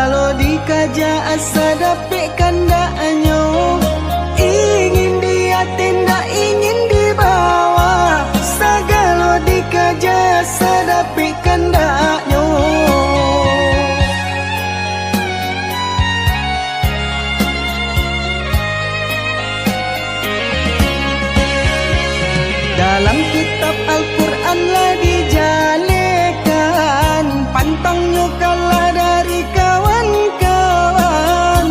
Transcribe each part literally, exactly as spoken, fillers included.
Kalau dikaja asa dapek kandaknyo, ingin di ateh ndak ingin di bawah, sagalo dikaja asa dapek kandaknyo. Dalam kitab Al-Quran lah dijalekan, pantangnyo kalah dari kawan-kawan.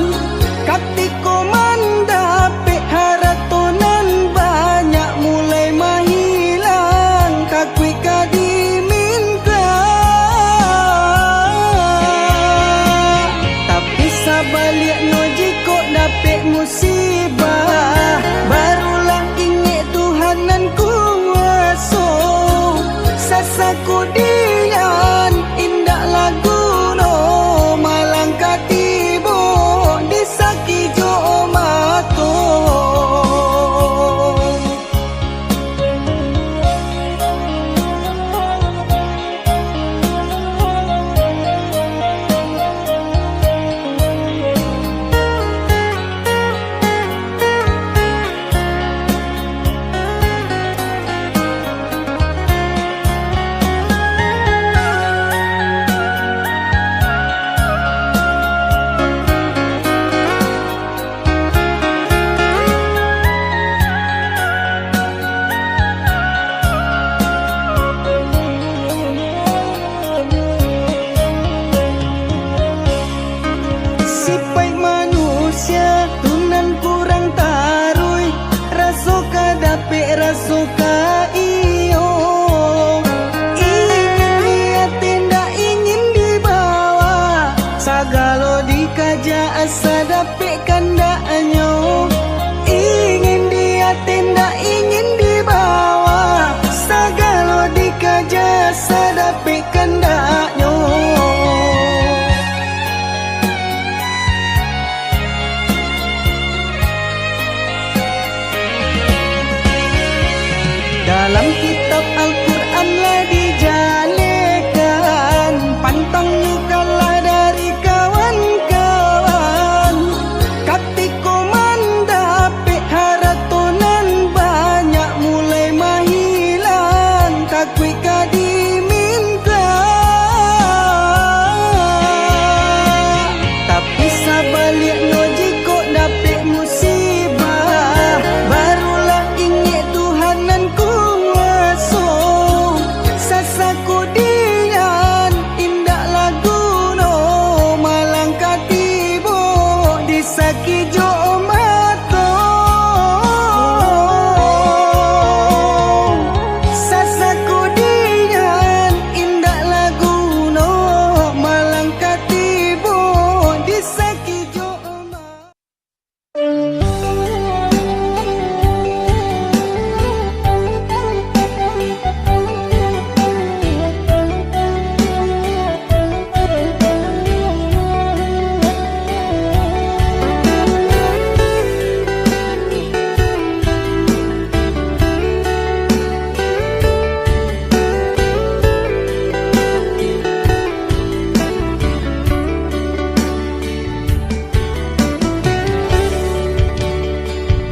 Katiko mandapek harato nan banyak, mulai mahilang, kakuik ka diminta. Tapi sabaliaknyo, jikok dapek musibah, barulah ingek Tuhan nan kuaso. Sasakudian indak lah guno, malang ka tibo di sakijok mato. Sipaik manusia tu nan kurang taruih, raso ka dapek, raso ka iyo. Ingin di ateh ndak ingin di bawah, sagalo dikaja asa dapek kandaknyo. Ingin di ateh ndak ingin di bawah, sagalo dikaja asa dapek kandaknyo. Dalam kitab Al-Quran lah dijalekan, pantangnyo kalah dari kawan-kawan. Katiko mandapek harato nan banyak, mulai mahilang, kakuik ka diminta. Tapi sabaliaknyo, jikok dapek musibah, barulah ingek Tuhan nan kuaso. Sasakudian indak lah guno, malang ka tibo di sakijok mato. Sasakudian indak lah guno, malang ka tibo di sakijok mato.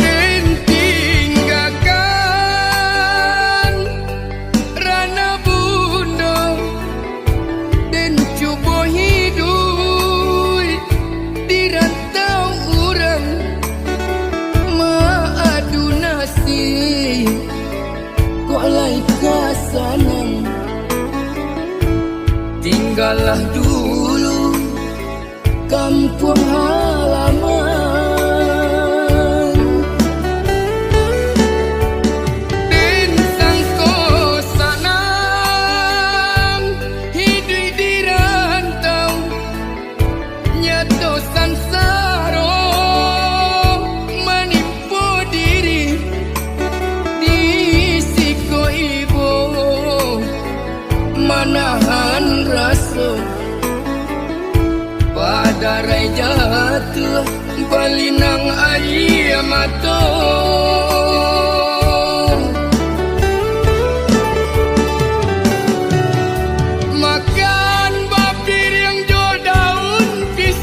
Den tinggakan rana bundo, den cubo hiduik di rantau urang, maadu nasib kok lai ka sanang. Tinggalah dulu kampuang halaman. Den sangko sanang hiduik di rantau, nyato sansaro manimpo diri di siko ibo. Manahan raso badarai jatuah, balinang aia mato. Makan bapiriang jo daun pisang.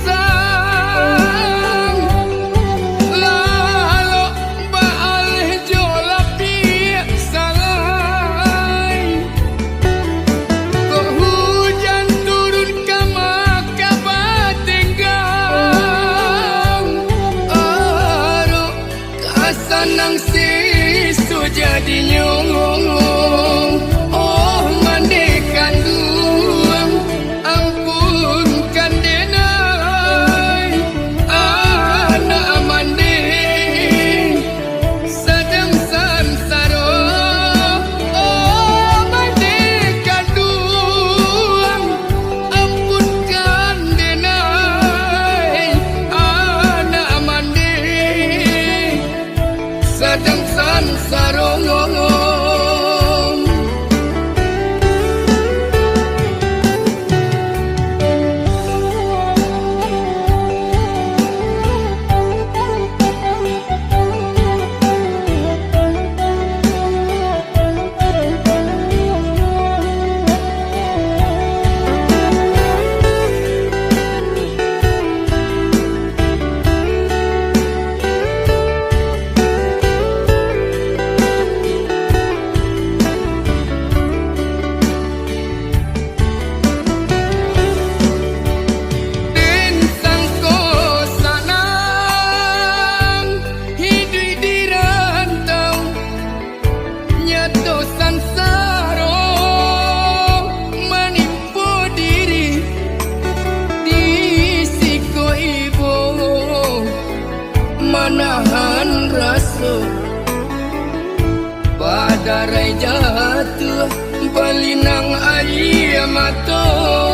Arai jatuah balinang aia mato.